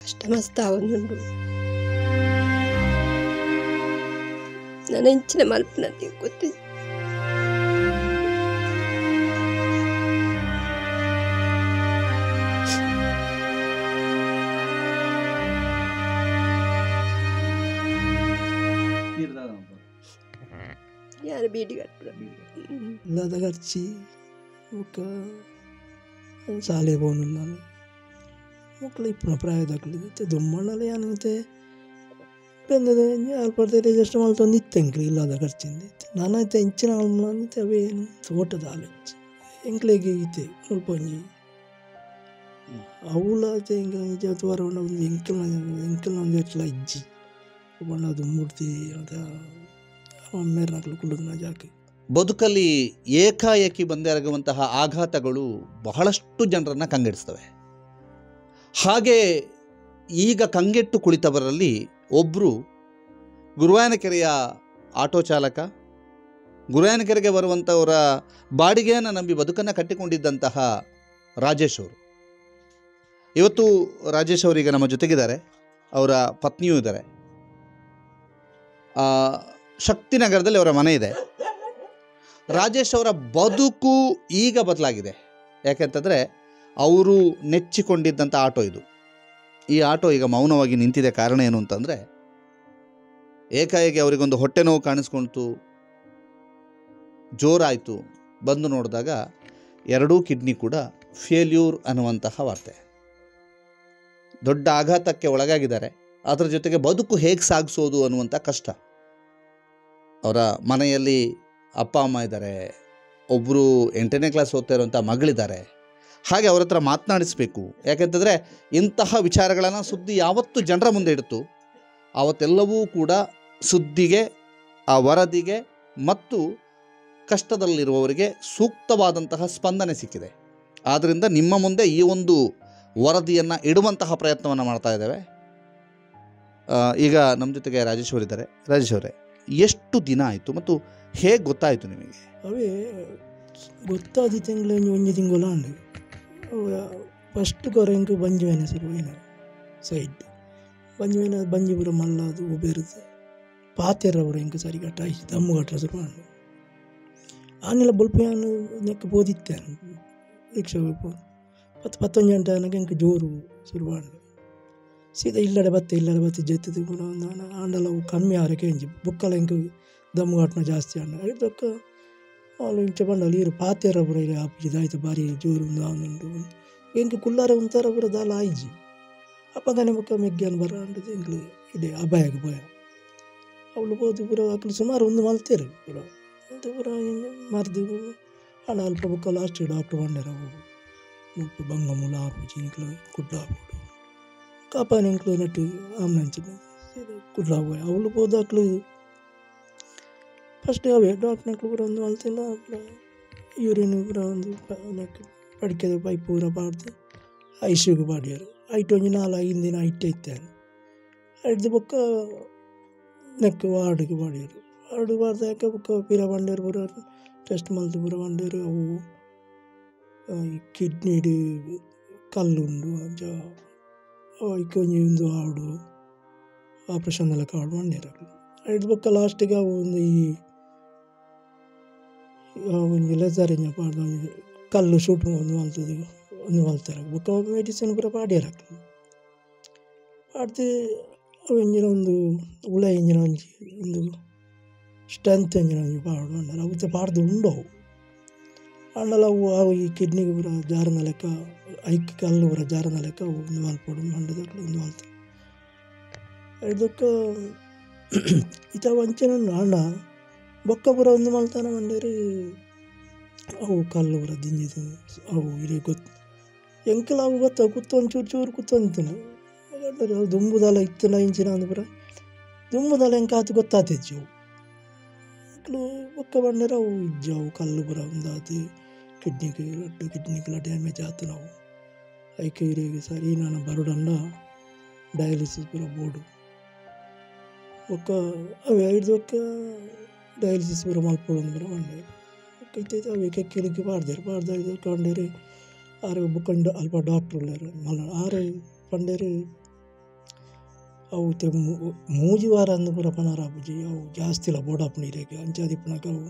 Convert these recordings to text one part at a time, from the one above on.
ಕಷ್ಟ ಮಸ್ತ್ ಆವೊಂದುಂಡು. ನನ ಇಂಚಿನ ಮಲ್ಪುನ ಗೊತ್ತಿಜ್ಜಿ. ಯಾರು ಬೀಡಿ ಕಟ್ಟುವ ಇಲ್ಲದ ಖರ್ಚಿ ಬೊಕ್ಕ ಶಾಲೆ ಪೋವೊಂದುಲ್ಲ ಮೊಕ್ಲು ಇಪ್ಪುನ ಪ್ರಾಯದಕುಲು ಇತ್ತೆ ದುಂಬಣ್ಣಲ ಯಾನ್ ಇತ್ತೆ ಬೆಂದದ ಅಲ್ಪರ್ದ್ ರಿಜಿಸ್ಟರ್ ಮಲ್ತೊಂದು ಇತ್ತೆ ಎಂಕ್ಲು ಇಲ್ಲದ ಖರ್ಚಿಂದು ಇತ್ತೆ ನನ ಇತ್ತೆ ಇಂಚಿನ ಮಲ್ಪುನ ಇತ್ತೆ ಅವೇನು ತೋಟದ ಆಲೋಚನೆ ಎಂಕ್ಲೆಗ್ ಇತ್ತೆ ಮುಲ್ಪ ಒಂಜಿ ಅವುಲ ಇತ್ತೆ ಎಂಕ್ ಒಂಜಿ ತೂವರೆ ಪಂಡ ಒಂಜಿ ಎಂಕಲ್ನ ಎಂಕಲ್ನ ಒಂಜಿ ಎಟ್ಲ ಇಜ್ಜಿ ಪಂಡ ದುಂಬುಡ್ದು ಅದ ಅಮ್ಮೆರ್ನಕುಲು ಕುಲ್ಲುದಿನ ಜಾಗೆ. ಬದುಕಲ್ಲಿ ಏಕಾಏಕಿ ಬಂದೆರಗುವಂತಹ ಆಘಾತಗಳು ಬಹಳಷ್ಟು ಜನರನ್ನು ಕಂಗೆಡಿಸ್ತವೆ. ಹಾಗೆ ಈಗ ಕಂಗೆಟ್ಟು ಕುಳಿತವರಲ್ಲಿ ಒಬ್ಬರು ಗುರುವಾಯನಕೆರೆಯ ಆಟೋ ಚಾಲಕ, ಗುರುವಾಯನಕೆರೆಗೆ ಬರುವಂಥವರ ಬಾಡಿಗೆಯನ್ನು ನಂಬಿ ಬದುಕನ್ನು ಕಟ್ಟಿಕೊಂಡಿದ್ದಂತಹ ರಾಜೇಶ್ ಅವರು. ಇವತ್ತು ರಾಜೇಶ್ ಅವರೀಗ ನಮ್ಮ ಜೊತೆಗಿದ್ದಾರೆ, ಅವರ ಪತ್ನಿಯೂ ಇದ್ದಾರೆ. ಶಕ್ತಿನಗರದಲ್ಲಿ ಅವರ ಮನೆ ಇದೆ. ರಾಜೇಶ್ ಅವರ ಬದುಕು ಈಗ ಬದಲಾಗಿದೆ. ಯಾಕೆಂತಂದರೆ ಅವರು ನೆಚ್ಚಿಕೊಂಡಿದ್ದಂಥ ಆಟೋ ಇದು. ಈ ಆಟೋ ಈಗ ಮೌನವಾಗಿ ನಿಂತಿದೆ. ಕಾರಣ ಏನು ಅಂತಂದರೆ, ಏಕಾಏಕಿ ಅವರಿಗೊಂದು ಹೊಟ್ಟೆ ನೋವು ಕಾಣಿಸ್ಕೊಳ್ತು, ಜೋರಾಯಿತು. ಬಂದು ನೋಡಿದಾಗ ಎರಡೂ ಕಿಡ್ನಿ ಕೂಡ ಫೇಲ್ಯೂರ್ ಅನ್ನುವಂತಹ ವಾರ್ತೆ. ದೊಡ್ಡ ಆಘಾತಕ್ಕೆ ಒಳಗಾಗಿದ್ದಾರೆ. ಅದರ ಜೊತೆಗೆ ಬದುಕು ಹೇಗೆ ಸಾಗಿಸೋದು ಅನ್ನುವಂಥ ಕಷ್ಟ. ಅವರ ಮನೆಯಲ್ಲಿ ಅಪ್ಪ ಅಮ್ಮ ಇದ್ದಾರೆ, ಒಬ್ಬರು 8ನೇ ಕ್ಲಾಸ್ ಓದ್ತಾ ಇರುವಂಥ ಮಗಳಿದ್ದಾರೆ. ಹಾಗೆ ಅವ್ರ ಹತ್ರ ಮಾತನಾಡಿಸ್ಬೇಕು. ಯಾಕೆಂತಂದರೆ ಇಂತಹ ವಿಚಾರಗಳನ್ನು ಸುದ್ದಿ ಯಾವತ್ತು ಜನರ ಮುಂದೆ ಇಡ್ತು ಆವತ್ತೆಲ್ಲವೂ ಕೂಡ ಸುದ್ದಿಗೆ, ಆ ವರದಿಗೆ ಮತ್ತು ಕಷ್ಟದಲ್ಲಿರುವವರಿಗೆ ಸೂಕ್ತವಾದಂತಹ ಸ್ಪಂದನೆ ಸಿಕ್ಕಿದೆ. ಆದ್ದರಿಂದ ನಿಮ್ಮ ಮುಂದೆ ಈ ಒಂದು ವರದಿಯನ್ನು ಇಡುವಂತಹ ಪ್ರಯತ್ನವನ್ನು ಮಾಡ್ತಾ ಇದ್ದೇವೆ. ಈಗ ನಮ್ಮ ಜೊತೆಗೆ ರಾಜೇಶ್ ಅವರಿದ್ದಾರೆ. ರಾಜೇಶ್ ಅವರೇ, ಎಷ್ಟು ದಿನ ಆಯಿತು ಮತ್ತು ಹೇಗೆ ಗೊತ್ತಾಯಿತು ನಿಮಗೆ? ಅವೇ ಗೊತ್ತಾದ ತಿಂಗಳು ಒಂಜಿ ಒಂಜಿ ತಿಂಗಳು ಅಂಡು ಫಸ್ಟ್ ಕೊರ ಎಂಕ್ ಬಂಜಿ ಬೇನೆ ಶುರು ಆಯಿನ ಸೈಡ್ ಬಂಜಿ ಬೇನೆ ಬಂಜಿ ಪೂರ ಮಲ್ಲಾದು ಉಬೇರುದು ಪಾತೆರ ಪೂರ ಎಂಕ್ ಸರಿ ಕಟ್ಟ ಆಯ್ತು ದಮ್ಮು ಕಟ್ಟರೆ ಶುರು ಆಂಡ್. ಆನೆಲ್ಲ ಬೊಲ್ಪು ಯಾನ್ ನೆಕ್ ಪೋದಿತ್ತೆ ರಿಕ್ಷಾ ಪೋದು ಪತ್ತು ಪತ್ತೊಂಜಿ ಗಂಟೆ ಆನಗ ಎಂಕ್ ಜೋರು ಶುರು ಆಂಡ್. ಸೀದಾ ಇಲ್ಲಡೆ ಬತ್ತೆ ಇಲ್ಲಡೆ ಬತ್ತೆ ಜೆತ್ತುದು ಪೂರ ಆಂಡಲ ಅವು ಕಮ್ಮಿ ಆರಕ್ಕೆ ಎಂಜಿ ಬೊಕ್ಕಲ ಎಂಕ್ ದಮ್ಮು ಕಟ್ಟುನ ಜಾಸ್ತಿ ಆಂಡ. ಐಟ್ ಅವ್ಲು ಇಂಚ ಪಂಡಲ್ ಈರ್ ಪಾತೆರ ಪೂರ ಇರೆ ಆಪುಜಿ ದಾಯ್ತು ಬಾರಿ ಜೋರು ಉಂದು ಆವೊಂದುಂಡು ಎಂಕ್ ಕುಲ್ಲಾರೆ ಉಂತಾರ ಪೂರ ದಾಲ ಆಯಿಜಿ. ಅಪಗನೆ ಬೊಕ್ಕ ಮೆಗ್ಯಾನ್ ಬರ ಅಂಡದು ಎಂಕ್ಲು ಇಡೆ ಅಭಯಗ್ ಪೋಯ. ಅವ್ಲು ಪೋದು ಪೂರ ಅಕುಲು ಸುಮಾರು ಉಂದು ಮಲ್ತೆರ್ ಪೂರ ಉಂದು ಪೂರ ಮರ್ದ್ ಆಂಡ ಅಲ್ಪ ಬೊಕ್ಕ ಲಾಸ್ಟ್ ಡಾಕ್ಟ್ರ್ ಪಂಡೆರ್ ಅವು ಮುಲ್ಪ ಬಂಗ ಮೂಲ ಆಪುಜಿ ಎಂಕ್ಲು ಕುಡ್ಲ ಪೋಡು ಕಾಪಾನ ಎಂಕ್ಲು ನೆಟ್ ಆಂಬುಲೆನ್ಸ್ ಕುಡ್ಲ ಪೋಯ. ಅವ್ಲು ಪೋದು ಅಕ್ಲು ಫಸ್ಟ್ ಅವೇ ಡಾಕ್ಟ್ರ್ನಕ್ಲು ಪೂರ ಒಂದು ಮಲ್ತಿಲ್ಲ ಪೂರ ಯೂರಿನ್ ಪೂರ ಒಂದು ಪಡಿಕೆದ ಪೈಪ್ ಪೂರ ಪಾಡ್ದು ಐಸಿಯುಗ್ ಪಾಡ್ಯೆರ್. ಐಟ್ ಒಂಜಿ 4 5 ದಿನ ಐಟೆ ಇತ್ತೆ ಐಡ್ದ್ ಬೊಕ್ಕ ನೆಕ್ ವಾರ್ಡ್ಗ್ ಪಾಡ್ಯೆರ್. ವಾರ್ಡ್ಗ್ ಪಾಡ್ದಾಕ ಬೊಕ್ಕ ಪಿರ ಪಂಡೆರ್ ಪೂರ ಟೆಸ್ಟ್ ಮಲ್ತ್ ಪೂರ ಪಂಡೆರ್ ಅವು ಕಿಡ್ನಿಡ್ ಕಲ್ಲು ಉಂಡು ಅಂಚ ಐಕ್ ಒಂಜಿ ಉಂದು ಆವೊಡು ಆಪ್ರೇಷನ್ ದ ಲೆಕ್ಕ ಆವೊಡು ಪಂಡೆರ್. ಐಡ್ದ್ ಬೊಕ್ಕ ಲಾಸ್ಟಿಗ್ ಅವು ಒಂದು ಈ ಒಂಜಿ ಲೆಸರ್ ಇಂಚ ಪಾಡ್ದ್ ಒಂಜಿ ಕಲ್ಲು ಶೂಟ್ ಒಂದು ಮಲ್ತುದು ಒಂದು ಮಲ್ತೆರ್. ಬೊಕ್ಕ ಮೆಡಿಸಿನ್ ಪೂರ ಪಾಡ್ಯೆರ್ ಅಕ್ಲು. ಪಾಡ್ದ್ ಅವು ಇಂಚಿನ ಒಂದು ಉಲಾಯಿ ಇಂಚಿನ ಒಂಜಿ ಒಂದು ಸ್ಟ್ರೆಂತ್ ಇಂಚಿನ ಒಂಜಿ ಪಾಡೊಡು ಪಂಡೆರ್. ಅವು ಇತ್ತೆ ಪಾಡ್ದ್ ಉಂಡು ಅವು. ಆಂಡಲ ಅವು ಅವು ಈ ಕಿಡ್ನಿಗ್ ಪೂರ ಜಾರುನ ಲೆಕ್ಕ ಐಕ್ ಕಲ್ಲು ಪೂರ ಜಾರುನ ಲೆಕ್ಕ ಅವು ಉಂದು ಮಲ್ಪೊಡು ಪಂಡುದು ಅಕ್ಲು ಉಂದು ಮಲ್ತೆರ್. ಐಡ್ದ್ ಬೊಕ್ಕ ಇತ್ತೆ ಅವು ಅಂಚನೆ ಉಂಡು. ಆಂಡ ಬೊಕ್ಕ ಪೂರ ಉಂದು ಮಲ್ತನ ಪಂಡೆರ್ ಅವು ಕಲ್ಲು ಪೂರ ದಿಂಜಿದ್ ಅವು ಇರೆಗ್ ಗೊತ್ತು ಎಂಕಲ ಅವು ಗೊತ್ತ ಕುತ್ತೊಂದು ಚೂರು ಚೂರು ಕುತ್ತೊಂದಿತ್ತುಂಡು. ಅವು ದುಂಬುದಲ ಇತ್ತುಂಡ ಇಂಚಿನ ಅಂದ್ ಪೂರ ದುಂಬುದಲ ಎಂಕ್ ಆತ್ ಗೊತ್ತಾತಿಜ್ಜಿ ಅವು. ಅಕ್ಲು ಬೊಕ್ಕ ಪಂಡೆರ್ ಅವು ಇಜ್ಜಿ ಅವು ಕಲ್ಲು ಪೂರ ಉಂದಾದ್ ಕಿಡ್ನಿಗ್ ರಡ್ಡ್ ಕಿಡ್ನಿಗ್ಲ ಡ್ಯಾಮೇಜ್ ಆತುನವು ಐಕ್ ಇರೆಗ್ ಸರಿ ನನ ಬರೊಡಂಡ ಡಯಾಲಿಸಿಸ್ ಪೂರ ಬೋಡು ಬೊಕ್ಕ ಅವೆ ಐಡ್ದ್ ಬೊಕ್ಕ ಡಯಾಲಿಸಿಸ್ ಪೂರ ಮಲ್ಪೊಡು ಪೂರ ಪಂಡೆರ್. ಬೊಕ್ಕ ಇತ್ತೆ ಅವೆ ಕೆಕ್ಕಿಲಿಗ್ ಪಾಡ್ದೆರ್ ಪಾಡ್ದ್ ಐಕ್ ಪಂಡೆರ್ ಆರ್ ಬೊಕ್ಕ ಅಲ್ಪ ಡಾಕ್ಟ್ರ್ ಉಲ್ಲೆರ್ ಮಲ್ಲ ಆರ್ ಪಂಡೆರ್ ಅವು ಮೂಜಿ ವಾರ ಅಂದು ಪೂರ ಪನಾರ ಆಪುಜಿ ಅವು ಜಾಸ್ತಿಲ ಬೋಡಾಪುಂಡು ಇರೆಗ್ ಅಂಚಾದಿಪ್ಪುನಗ ಅವು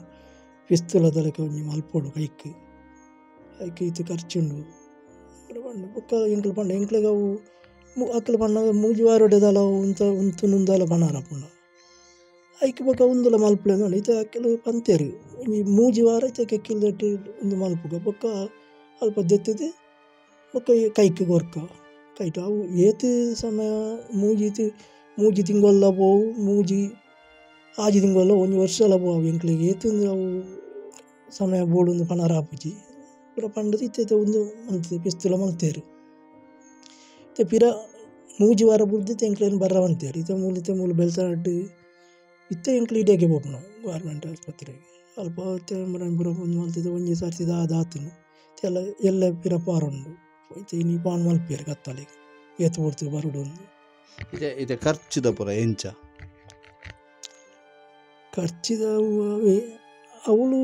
ಪಿಸ್ತುಲ ದಲಕ ಒಂಜಿ ಮಲ್ಪೊಡು ಕೈಕ್ ಐಕ್ ಇತ್ತೆ ಖರ್ಚುಂಡು ಪೂರ ಪಂಡ ಬೊಕ್ಕ ಎಂಕ್ಲು ಪಂಡ ಎಂಕ್ಲೆಗ್ ಅವು ಅಕ್ಲು ಪನ್ನಗ ಮೂಜಿ ವಾರೊಡೆ ದಾಲ ಉಂತ ಉಂತುನುಂದಾಲ ಪನಾರ ಆಪುಂಡು ಐಕ್ ಬೊಕ್ಕ ಉಂದುಲ ಮಲ್ಪುಲೆ ಅಂದ್ ಇತ್ತೆ ಅಕ್ಲು ಪಂತೆರ್ ಒಂಜಿ ಮೂಜಿ ವಾರ ಇತ್ತೆ ಕೆಕ್ಕಿಲ್ದೆಟ್ ಉಂದು ಮಲ್ಪುಗ ಬೊಕ್ಕ ಅಲ್ಪ ದೆತ್ತುದು ಬೊಕ್ಕ ಕೈಕ್ ಕೊರ್ಕ ಕೈಟ್ ಅವು ಏತ್ ಸಮಯ ಮೂಜಿ ತಿಂಗೊಲ್ಲ ಪೋವು ಮೂಜಿ ಆಜಿ ತಿಂಗೊಲ್ಲ ಒಂಜಿ ವರ್ಷಲ ಪೋವು ಎಂಕ್ಲೆಗ್ ಏತ್ ಅವು ಸಮಯ ಬೋಡುಂದು ಪನಾರ ಆಪುಜಿ ಪೂರ ಪಂಡುದು ಇತ್ತೆ ಉಂದು ಮಲ್ತ್ ಪಿಸ್ತುಲ ಮಲ್ತೆರ್ ಇತ್ತೆ ಪಿರ ಮೂಜಿ ವಾರ ಬುಡ್ದು ಇತ್ತೆ ಎಂಕ್ಲೆನ್ ಬರ್ರ ಪಂತೆರ್ ಇತ್ತೆ ಮೂಲು ಇತ್ತೆ ಮೂಲು ಬೆಲ್ಸಡ್ ಇತ್ತೆ ಎಂಕ್ಲು ಇಡೆಗೆ ಪೋಪುನ ಗೌರ್ಮೆಂಟ್ ಆಸ್ಪತ್ರೆಗ್ ಅಲ್ಪ ಇತ್ತೆ ಪೂರ ಉಂದು ಮಲ್ತುದು ಒಂಜಿ ಸರ್ತಿ ದಾದ ಆತುಂಡು ಇತ್ತೆ ಎಲ್ಲ ಎಲ್ಲೆ ಪಿರ ಪಾರುಂಡು ಇತ್ತೆ ಇನಿ ಪಾನ್ ಮಲ್ಪೆರ್ ಕತ್ತಲೆಗ್ ಏತ್ ಪೊರ್ತು ಬರೊಡು ಅಂದ್ ಇತ್ತೆ ಇತ್ತೆ ಖರ್ಚುದ ಪೂರ ಎಂಚ ಖರ್ಚಿದ ಅವೇ ಅವುಲು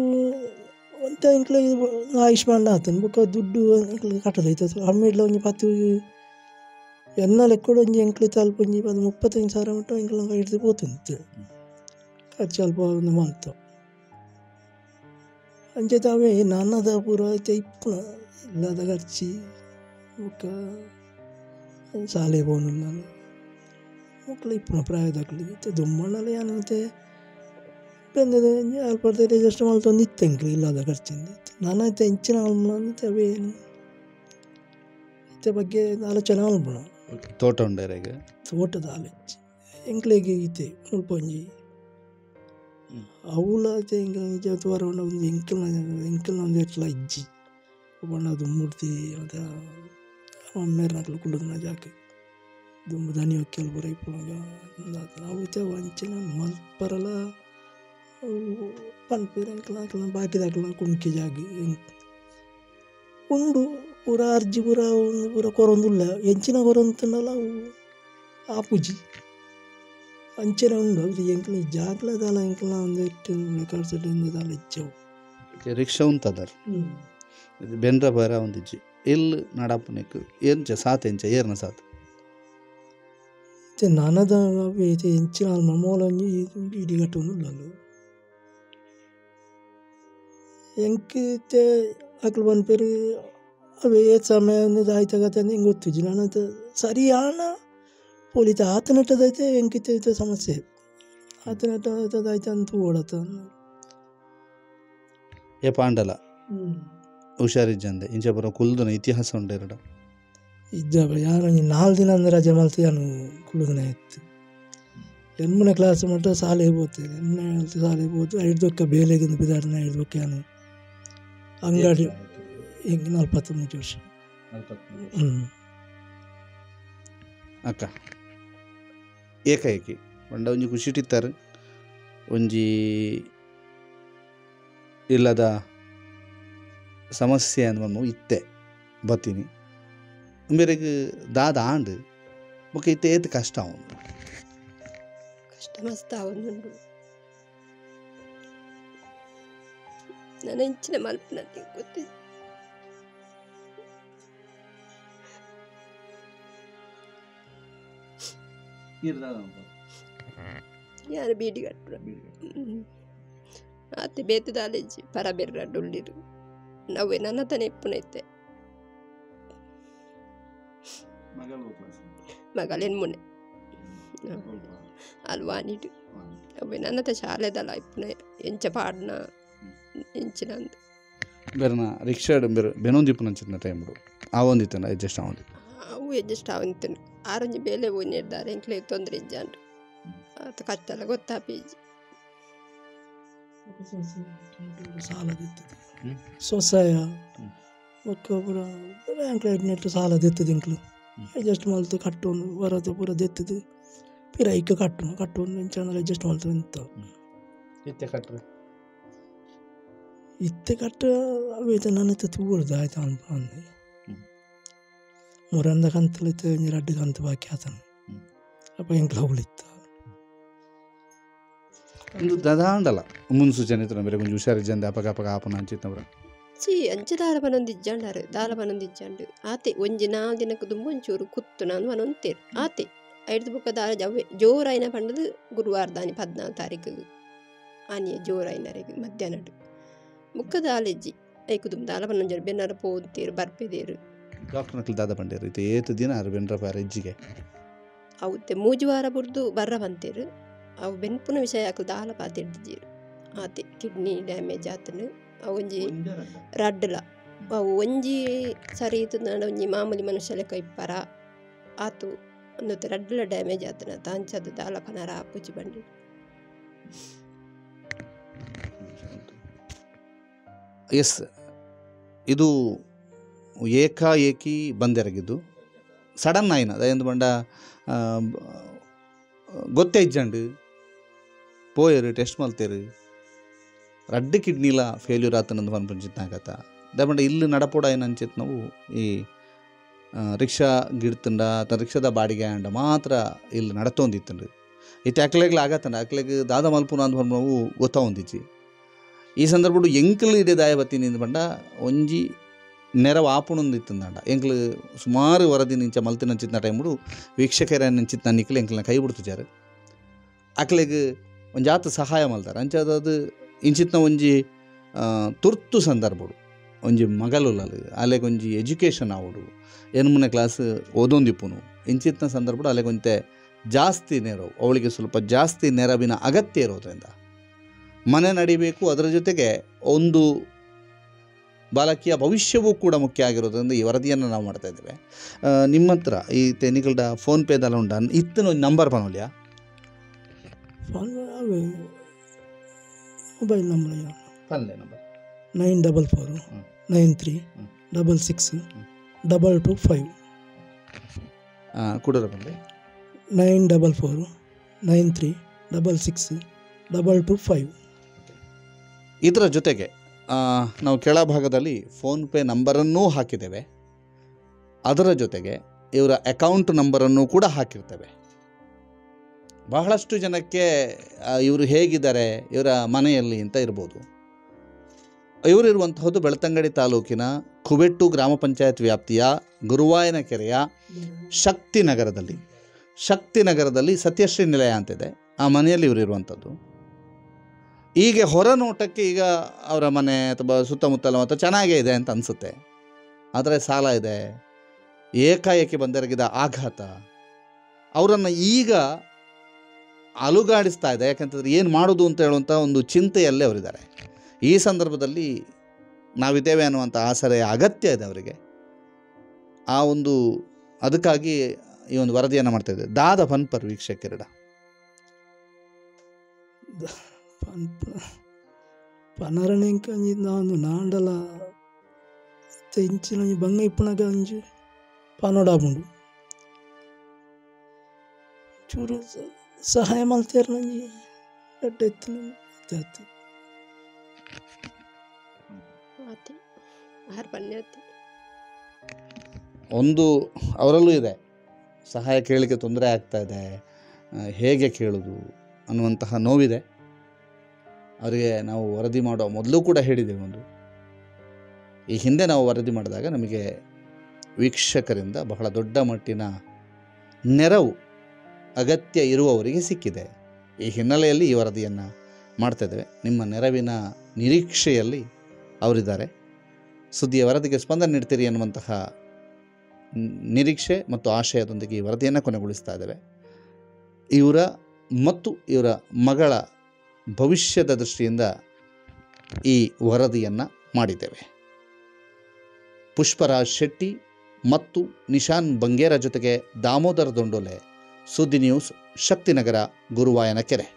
ಒಂತೆ ಎಂಕ್ಲೆಗ್ ಆಯುಷ್ಮಾನ್ ಆತುಂಡು ಬೊಕ್ಕ ದುಡ್ಡು ಎಂಕ್ಲೆಗ್ ಕಟ್ಟದ ಇತ್ತೆ ಅಮ್ಮೆಡ್ಲ ಒಂಜಿ ಪತ್ತು ಎನ್ನ ಲೆಕ್ಕೊಡು ಒಂಜಿ ಎಂಕ್ಲೆ ಅಲ್ಪ ಒಂಜಿ 35,000 ಮುಟ್ಟ ಎಂಕ್ಲೆನ ಕೈಡ್ದ್ ಪೋತುಂಡು ಖರ್ಚು ಅಲ್ಪ ಉಂದು ಮಲ್ತ ಅಂಚೆತ ಅವೇ ನನದ ಪೂರ ಇತ್ತೆ ಇಪ್ಪುನ ಇಲ್ಲದ ಖರ್ಚಿ ಬೊಕ್ಕ ಶಾಲೆ ಪೋವೊಂದುಲ್ಲ ಮೊಕ್ಲು ಇಪ್ಪುನ ಪ್ರಾಯದಕುಲು ಇತ್ತೆ ದುಂಬಣ್ಣಲ ಯಾನ್ ಇತ್ತೆ ಬೆಂದದ ಒಂಜಿ ಅಲ್ಪ ಅಡ್ಜಸ್ಟ್ ಮಲ್ತೊಂದು ಇತ್ತೆ ಎಂಕ್ಲು ಇಲ್ಲದ ಖರ್ಚಿಂದು ನನ ಇತ್ತೆ ಎಂಚಿನ ಮಲ್ಪುನ ಇತ್ತೆ ಅವೇ ಇತ್ತೆ ಬಗ್ಗೆ ಆಲೋಚನೆ ಮಲ್ಪುನ ತೋಟ ಉಂಡು ಇರೆಗ್ ತೋಟದ ಆಲೋಚನೆ ಎಂಕ್ಲೆಗ್ ಇತ್ತೆ ಮುಲ್ಪ ಒಂಜಿ ಅವುಲ ಇತ್ತೆ ಎಂಕ್ಲ ನಿಜ ತೂವರೆ ಪಂಡ ಒಂದು ಎಂಕಲ್ನ ಎಂಕಲ್ನ ಒಂಜಿ ಎಟ್ಲ ಇಜ್ಜಿ ಪಂಡ ದುಂಬುಡ್ದು ಮಾತ ಅಮ್ಮೆರ್ನಕುಲು ಕುಲ್ಲುದಿನ ಜಾಗೆ ದುಂಬು ದನಿ ಒಕ್ಕೆಲ್ ಪೂರ ಇಪ್ಪುನಗ ಉಂದಾತುಂಡು ಅವು ಇತ್ತೆ ಅಂಚಿನ ಮಲ್ಪರಲ ಅವು ಪನ್ಪೆರ್ ಎಂಕ್ಲ ಅಕ್ಲ್ನ ಬಾಕಿದಕ್ಲ್ನ ಕುಂಕಿ ಜಾಗೆ ಉಂಡು ಪೂರ ಅರ್ಜಿ ಪೂರ ಉಂದು ಪೂರ ಕೊರೊಂದುಲ್ಲ ಎಂಚಿನ ಕೊರೊಂತುಂಡಲ ಅವು ಆಪುಜಿ ಅಂಚನೆ ಉಂಡು ಅವು ಎಂಕ್ಲ ಜಾಗ್ಲ ದಾಲ ಎಂಕ್ಲ್ನ ಒಂದೆಟ್ ರೆಕಾರ್ಡ್ಸ್ ದಾಲ ಇಜ್ಜಿ ಅವು ರಿಕ್ಷಾ ಉಂತದರ್ ಬೆನ್ರ ಬರ ಒಂದಿಜ್ಜಿ ಇಲ್ಲ್ ನಡಪುನೆಕ್ ಎಂಚ ಸಾತ್ ಎಂಚ ಏರ್ನ ಸಾತ್ ಇತ್ತೆ ನನದ ಅವೇ ಇತ್ತೆ ಎಂಚಿನ ಮೂಲ ಒಂಜಿ ಬೀಡಿ ಕಟ್ಟೊಂದುಲ್ಲಲು ಎಂಕ್ ಇತ್ತೆ ಅಕ್ಲು ಪನ್ಪೆರ್ ಅವೇ ಏತ್ ಸಮಯ ದಾಯ್ತ ಕತೆ ಅಂದ್ ಎಂಕ್ ಗೊತ್ತುಜ್ಜಿ ನನ ಇತ್ತೆ ಸರಿಯಾನ ಪೋಲಿತೆ ಆತನೆಟ್ಟದೈತೆ ಎಂಕ್ ಇತ್ತೆ ಇತ್ತೆ ಸಮಸ್ಯೆ ಆತನೆಟ್ಟ ದಾಯ್ತ ಅಂದ್ ತೂವೊಡತ ಏಪ ಆಂಡಲ ಹುಷಾರಿಜ್ಜಂದೆ ಇಂಚ ಪೂರ ಕುಲ್ದುನ ಇತಿಹಾಸ ಉಂಡು ಇರೆಡ ಇಜ್ಜ ಯಾನ್ ಒಂಜಿ 4 ದಿನ ಅಂದ್ ರಜೆ ಮಲ್ತ್ ಯಾನ್ ಕುಲ್ಲುದಿನ ಇತ್ತು 8ನೇ ಕ್ಲಾಸ್ ಮುಟ್ಟ ಶಾಲೆಗ್ ಪೋತೆ 8ನೇ ಶಾಲೆಗ್ ಪೋತು ಐಡ್ದ್ ಬೊಕ್ಕ ಬೇಲೆಗ್ ಪಿದಾಡ್ನ ಐಡ್ದ್ ಬೊಕ್ಕ ಯಾನ್ ಅಂಗಡಿ ಎಂಕ್ 43 ವರ್ಷ. ಅಕ್ಕ ಏಕಾಏಕಿ ಪಂಡ ಒಂಜಿ ಖುಷಿಟಿತ್ತಾರೆ ಒಂಜಿ ಇಲ್ಲದ ಸಮಸ್ಯೆ ಅಂದ್ ಇತ್ತೆ ಬತ್ತೀನಿ ಉಂಬೆರೆಗ್ ದಾದ ಆಂಡ್ ಬೊಕ್ಕ ಇತ್ತೆ ಏತ್ ಕಷ್ಟ ಉಂಡು ಕಷ್ಟ ಮಸ್ತ್ ಆವೊಂದುಂಡು ನನ ಇಂಚಿನ ಮಲ್ಪುನ ಗೊತ್ತಿಜ್ಜಿ ಯಾನ್ ಬೀಡಿ ಕಟ್ಟುನ ಆತೆ ಬೇತೆ ದಾಲ ಇಜ್ಜಿ ಪರ ಬೆರ್ರಡ್ ಉಲ್ಲೆರ್ ನವ್ವೆ ನನ ತನೆ ಇಪ್ಪುನ ಇತ್ತೆ ಮಗಲ್ ಎನ್ಮುನೆ ಅಲ್ ವಾನಿಡ್ ಅವ್ವೆ ನನತ ಶಾಲೆದಲ ಇಪ್ಪುನ ಎಂಚ ಪಾಡ್ನ ಎಂಚಿನ ಅಂದ್ ಬೆರ್ನ ರಿಕ್ಷಾಡ್ ಬೆರ್ ಬೆನೊಂದಿಪ್ಪುನಂಚಿನ ಟೈಮ್ಡು ಆವೊಂದಿತ್ತಂಡ ಅಡ್ಜಸ್ಟ್ ಆವೊಂದಿತ್ತು ಅವು ಅಡ್ಜಸ್ಟ್ ಆವೊಂದಿತ್ತಂಡ್ ಆರೊಂಜಿ ಬೇಲೆ ಪೋಯಿನೆಡ್ದಾರ ಎಂಕ್ಲೆಗ್ ತೊಂದರೆ ಇಜ್ಜಾಂಡ್ ಆತ್ ಕಷ್ಟಲ ಗೊತ್ತಾಪಿಜ್ಜಿ ಸಾಲ ದೆತ್ತುದು ಸೊಸಯ ಬೊಕ್ಕ ಪೂರ ಬ್ಯಾಂಕ್ ನೆಟ್ ಸಾಲ ದೆತ್ತುದು ಎಂಕ್ಲು ಅಡ್ಜಸ್ಟ್ ಮಲ್ತ್ ಕಟ್ಟೊಂದು ವರದ ಪೂರ ದೆತ್ತುದು ಪಿರ ಐಕ್ ಕಟ್ಟುನು ಕಟ್ಟೊಂದು ಎಂಚಾಂಡಲ ಅಡ್ಜಸ್ಟ್ ಮಲ್ತ್ ಇತ್ತ ಇತ್ತೆ ಕಟ್ರೆ ಇತ್ತೆ ಕಟ್ಟ ಅವು ಇತ್ತೆ ನನ ಇತ್ತೆ ತೂವೊಡು ದಾಯ್ತ ಅಂದ್ ಮುರಂದ ಕಂತುಲು ಇತ್ತೆ ಒಂಜಿ ರಡ್ಡ್ ಕಂತು ಬಾಕಿ ಆತುಂಡು ಅಪ ಎಂಕ್ಲ ಅವುಲು ಇತ್ತ ಉಂದು ದಾದಾಂಡಲ ಮುನ್ಸೂಚನೆ ಇತ್ತುಂಡ ಬೇರೆ ಒಂಜಿ ಹುಷಾರಿಜ್ಜಂದೆ ಅಪಗ ಅಪಗ ಆಪುನ ಅಂಚಿತ್ತಂಬ್ರ ಚಿ ಅಂಚ ದಾಲ ಪನೊಂದು ಇಜ್ಜಾಂಡಾರ್ ದಾಲ ಪನೊಂದು ಇಜ್ಜಾಂಡ್ ಆತೆ ಒಂಜಿ 4 ದಿನಕ್ ದುಂಬು ಒಂಚೂರು ಕುತ್ತುನ ಅಂದ್ ಪನೊಂತೆರ್ ಆತೆ ಐಡ್ದು ಬೊಕ್ಕ ದಾಲ ಅವೇ ಜೋರಾಯಿನ ಪಂಡದು ಗುರುವಾರ ದಾನಿ 14 ತಾರೀಕು ಆನಿಯೆ ಜೋರಾಯಿನರೆಗ್ ಮಧ್ಯಾಹ್ನಡ್ ಬೊಕ್ಕ ದಾಲ ಇಜ್ಜಿ ಐಕು ದಾಲ ಪನ್ನೊಂಜೆರ್ ಬೆನ್ನರ ಪೋತೇರು ಬರ್ಪೆದೇರು. ಡಾಕ್ಟರ್ನಕ್ಲು ದಾದ ಪಂಡೇರು ಇತ್ತೆ ಏತ್ ದಿನ ಆರ್ ಬೆನ್ರ ಪಾರ ಇಜ್ಜಿಗೆ? ಅವು 3 ವಾರ ಬುಡ್ದು ಬರ್ರ ಪಂತೇರು. ಅವು ಬೆನ್ಪುನ ವಿಷಯ ಅಕುಲು ದಾಲ ಪಾತೆರ್ದಿಜ್ಜೆರ್. ಆತೆ ಕಿಡ್ನಿ ಡ್ಯಾಮೇಜ್ ಆತುಂಡು. ಅವು ಒಂಜಿ ರಡ್ಡ್ಲ ಅವು ಒಂಜಿ ಸರಿ ಇತ್ತುಂಡ ಒಂಜಿ ಮಾಮೂಲಿ ಮನುಷ್ಯ ಲೆಕ್ಕ ಇಪ್ಪರ ಆತು ಒಂದೊತ್ತು ರಡ್ಡ್ಲ ಡ್ಯಾಮೇಜ್ ಆತುಂಡು ಅತ ಅಂಚಾದ್ ದಾಲ ಪನರ ಆಪುಜಿ ಪಂಡೆರ್. ಎಸ್, ಇದು ಏಕಾಏಕಿ ಬಂದೆರಗಿದ್ದು ಸಡನ್ ಆಯಿನ ಅದೇಂದು ಪಂಡ ಗೊತ್ತೇ ಇಜ್ಜಂಡು ಪೋಯರು ಟೆಸ್ಟ್ ಮಲ್ತೇರು ರಡ್ಡು ಕಿಡ್ನಿಲ ಫೇಲ್ಯೂರ್ ಆತನಂದು ಪನ್ಪುಂಚಿತ್ನಾಗತ್ತ ದಾಯೆ ಪಂಡ ಇಲ್ಲಿ ನಡಪೋಡಾಯಿನ ಅಂಚಿತ್ ನಾವು ಈ ರಿಕ್ಷಾ ಗಿಡ್ತಂಡ ಅಥವಾ ರಿಕ್ಷಾದ ಬಾಡಿಗೆ ಆಂಡ ಮಾತ್ರ ಇಲ್ಲಿ ನಡತೊಂದಿತ್ತಂಡು. ಇತ್ತೆ ಅಕ್ಲೆಗ್ಲ ಆಗತ್ತಂಡ ಅಕ್ಲೆಗ್ ದಾದ ಮಲ್ಪುನ ಅಂದ್ ಪನ್ಪುನವು ಗೊತ್ತಾವೊಂದಿಜ್ಜಿ. ಈ ಸಂದರ್ಭಡು ಎಂಕಲ್ ಇಡೆ ದಾಯ ಬತ್ತೀನಿ ಪಂಡ ಒಂಜಿ ನೆರವು ಆಪುಣೊಂದು ಇತ್ತಂದಾಂಡ ಎಂಕ್ಲು ಸುಮಾರು ವರದಿ ನಿಂಚ ಮಲ್ತಿನಂಚಿತ್ನ ಟೈಮುಡು ವೀಕ್ಷಕರ ನಂಚಿತ್ನ ನಿಕ್ಲು ಎಂಕ್ಲನ್ನ ಕೈ ಬಿಡ್ತುಜಾರು ಅಕ್ಲೆಗ್ ಒಂಜಾತ ಸಹಾಯ ಮಲ್ತಾರೆ. ಅಂಚಾದದು ಇಂಚಿತ್ನ ಒಂಜಿ ತುರ್ತು ಸಂದರ್ಭಡು ಒಂಜಿ ಮಗಲುಲ್ಲಲು ಅಲೆಗ್ ಒಂಜಿ ಎಜುಕೇಷನ್ ಆವಡು 8ನೇ ಕ್ಲಾಸ್ ಓದೊಂದಿಪ್ಪುನು ಇಂಚಿತ್ನ ಸಂದರ್ಭಡು ಅಲೆಗ್ ಒಂತೆ ಜಾಸ್ತಿ ನೆರವು ಅವಳಿಗೆ ಸ್ವಲ್ಪ ಜಾಸ್ತಿ ನೆರವಿನ ಅಗತ್ಯ ಇರೋದ್ರಿಂದ ಮನೆ ನಡಿಬೇಕು. ಅದರ ಜೊತೆಗೆ ಒಂದು ಬಾಲಕಿಯ ಭವಿಷ್ಯವೂ ಕೂಡ ಮುಖ್ಯ ಆಗಿರೋದ್ರಿಂದ ಈ ವರದಿಯನ್ನು ನಾವು ಮಾಡ್ತಾ ಇದ್ದೇವೆ. ನಿಮ್ಮ ಹತ್ರ ಈ ತೆನಿಕಲ್ಡ ಫೋನ್ಪೇದಲ್ಲ ಉಂಡ ಇತ್ತನ ಒಂದು ನಂಬರ್ ಪನೋಲಿಯಾ? ಫೋನ್ ಮೊಬೈಲ್ ನಂಬರ್ ಪನ್ಲೆ ನಂಬರ್ 944 93 66 225. ಕುಡರ ಪನ್ಲೆ 944 93 66 225. ಇದರ ಜೊತೆಗೆ ನಾವು ಕೆಳಭಾಗದಲ್ಲಿ ಫೋನ್ಪೇ ನಂಬರನ್ನೂ ಹಾಕಿದ್ದೇವೆ. ಅದರ ಜೊತೆಗೆ ಇವರ ಅಕೌಂಟ್ ನಂಬರನ್ನು ಕೂಡ ಹಾಕಿರ್ತೇವೆ. ಬಹಳಷ್ಟು ಜನಕ್ಕೆ ಇವರು ಹೇಗಿದ್ದಾರೆ ಇವರ ಮನೆಯಲ್ಲಿ ಅಂತ ಇರ್ಬೋದು. ಇವರಿರುವಂತಹದ್ದು ಬೆಳ್ತಂಗಡಿ ತಾಲೂಕಿನ ಕುಬೆಟ್ಟು ಗ್ರಾಮ ಪಂಚಾಯತ್ ವ್ಯಾಪ್ತಿಯ ಗುರುವಾಯನ ಕೆರೆಯ ಶಕ್ತಿನಗರದಲ್ಲಿ, ಶಕ್ತಿನಗರದಲ್ಲಿ ಸತ್ಯಶ್ರೀ ನಿಲಯ ಅಂತಿದೆ, ಆ ಮನೆಯಲ್ಲಿ ಇವರಿರುವಂಥದ್ದು. ಈಗ ಹೊರನೋಟಕ್ಕೆ ಈಗ ಅವರ ಮನೆ ಅಥವಾ ಸುತ್ತಮುತ್ತಲ ಅಥವಾ ಚೆನ್ನಾಗೇ ಇದೆ ಅಂತ ಅನಿಸುತ್ತೆ. ಆದರೆ ಸಾಲ ಇದೆ, ಏಕಾಏಕಿ ಬಂದೆರಗಿದ ಆಘಾತ ಅವರನ್ನು ಈಗ ಅಲುಗಾಡಿಸ್ತಾ ಇದೆ. ಯಾಕಂತಂದರೆ ಏನು ಮಾಡೋದು ಅಂತ ಹೇಳುವಂಥ ಒಂದು ಚಿಂತೆಯಲ್ಲೇ ಅವರಿದ್ದಾರೆ. ಈ ಸಂದರ್ಭದಲ್ಲಿ ನಾವಿದ್ದೇವೆ ಅನ್ನುವಂಥ ಆಸರೆಯ ಅಗತ್ಯ ಇದೆ ಅವರಿಗೆ. ಆ ಒಂದು ಅದಕ್ಕಾಗಿ ಈ ಒಂದು ವರದಿಯನ್ನು ಮಾಡ್ತಾಯಿದ್ದೆ. ದಾದ ಪನ್ಪರ್ ವೀಕ್ಷಕರಡ ಪನರನೆ ಒಂಜಿ ನಾಂದು ನಾಂಡಲ ಇಂಚಿನ ಒಂಜಿ ಬಂಗ ಇಪ್ಪುನಗ ಒಂಜಿ ಪನೊಡಾಪುಂಡು ಚೂರು ಸಹಾಯ ಮಲ್ತೇರ್ ಒಂಜಿ ಎಡ್ಡೆ ಇತ್ತಿನ ಒಂದು ಅವರಲ್ಲೂ ಇದೆ ಸಹಾಯ ಕೇಳಲಿಕ್ಕೆ ತೊಂದರೆ ಆಗ್ತಾ ಇದೆ, ಹೇಗೆ ಕೇಳೋದು ಅನ್ನುವಂತಹ ನೋವಿದೆ ಅವರಿಗೆ. ನಾವು ವರದಿ ಮಾಡೋ ಮೊದಲು ಕೂಡ ಹೇಳಿದ್ದೇವೆ. ಒಂದು ಈ ಹಿಂದೆ ನಾವು ವರದಿ ಮಾಡಿದಾಗ ನಮಗೆ ವೀಕ್ಷಕರಿಂದ ಬಹಳ ದೊಡ್ಡ ಮಟ್ಟಿನ ನೆರವು ಅಗತ್ಯ ಇರುವವರಿಗೆ ಸಿಕ್ಕಿದೆ. ಈ ಹಿನ್ನೆಲೆಯಲ್ಲಿ ಈ ವರದಿಯನ್ನು ಮಾಡ್ತಾಯಿದ್ದೇವೆ. ನಿಮ್ಮ ನೆರವಿನ ನಿರೀಕ್ಷೆಯಲ್ಲಿ ಅವರಿದ್ದಾರೆ. ಸುದ್ದಿಯ ವರದಿಗೆ ಸ್ಪಂದನೆ ನೀಡ್ತೀರಿ ಅನ್ನುವಂತಹ ನಿರೀಕ್ಷೆ ಮತ್ತು ಆಶಯದೊಂದಿಗೆ ಈ ವರದಿಯನ್ನು ಕೊನೆಗೊಳಿಸ್ತಾ ಇದ್ದೇವೆ. ಇವರ ಮತ್ತು ಇವರ ಮಗಳ ಭವಿಷ್ಯದ ದೃಷ್ಟಿಯಿಂದ ಈ ವರದಿಯನ್ನು ಮಾಡಿದ್ದೇವೆ. ಪುಷ್ಪರಾಜ್ ಶೆಟ್ಟಿ ಮತ್ತು ನಿಶಾನ್ ಬಂಗೇರ ಜೊತೆಗೆ ದಾಮೋದರ ದೊಂಡೋಲೆ, ಸುದ್ದಿ ನ್ಯೂಸ್, ಶಕ್ತಿನಗರ, ಗುರುವಾಯನಕೆರೆ.